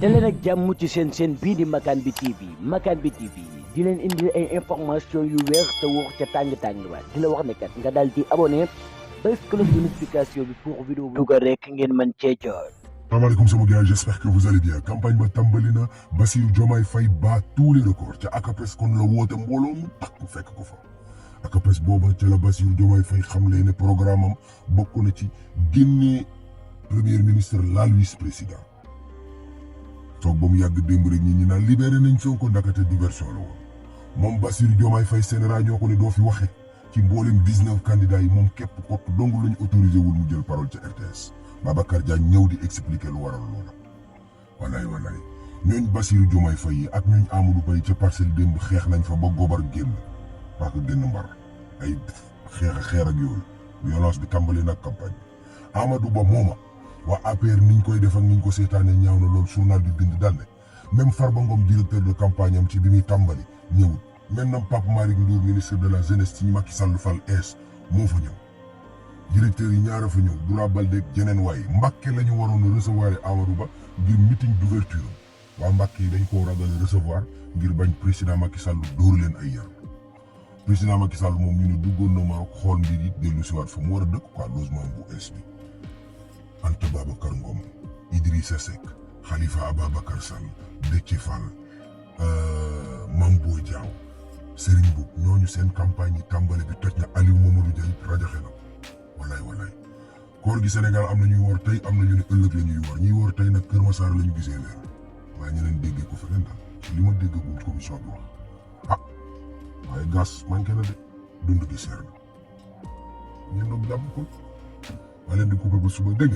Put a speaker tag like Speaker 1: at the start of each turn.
Speaker 1: daleen ak jàmm ci seen bii di Makan bi TV Makan bi TV di leen indi ay information yu wér te wóor ca tàng ba di la wax ne kat nga daal di abonné bés cloche de notification bi pour vidéo bi dugal rek ngeen mën cee jot.
Speaker 2: Assalamualaikum sama gars, j'espère que vous allez bien. Campagne ba tàmbali na, Bassirou Diomaye Faye bat tous les records ca akapes kon la woote mbooloo mu takku fekk ko fa. akapes booba ca la Bassirou Diomaye Faye xamle ne programme am bokk na ci génnee premier ministre laal vice-président. toog ba mu yàgg démb rek ñi naan libéré nañ Sonko ndakate diversion la woon moom Bassirou Diomaye Faye Sénégal ñoo ko ne doo fi waxe ci mboolem 19 candidats yi moom képp kott dong lañu autorisé wul mu jël parole ca RTS. Babacar Diagne ñëw di expliquer lu waral loola walaay ñooñ Bassirou Diomaye Faye ak ñooñ Amadou Ba ca parcelle démb xeex nañ fa ba gobar génn parce que génn mbar ay xeex ak yooyu violence bi tàmbali nag campagne bi Amadou Ba mooma waa APR niñ koy def ak niñ ko seetaane ñaaw na loolu journal bi bind daal ne même Farba Ngom directeur de campagne am ci bi muy tàmbali ñëwut maintenant Pape Malick Ndour ministre de la jeunesse ci Macky Sall Fall es moo fa ñëw directeur yi ñaara fa ñëw Doura Baldé jeneen waaye Mbàkke la ñu waroon a recevoir Amadou Ba ngir meeting d'ouverture waa Mbàkke yi dañ koo ragal recevoir ngir bañ président Macky Sall dóor leen ay yar président Macky Sall moom ñu ne duggoon na Maroc xool mbir yi dellu si waat fa mu war a dëkk quoi logement bu es bi Anta Babacar Ngom Idrissa Seck Khalifa Ababacar Sall Déthié Fall Mame Boye Diao Serigne Mboup ñooñu seen campagne yi tàmbali bi toj na Aliou Mamadou Diagne rajaxe na walaay koor gi Sénégal am na ñuy woor tey am na ñu ne ëllëg la ñuy woor ñuy woor tey nag Kër Massar la ñu gisee leer waaye ñeneen déggee ko feneen daal ci li ma dégg bu commission bi wax waaye gaz manqué na de dund gi seer na ñun nag jàpp ko waaye leen di coupé ba suba dégg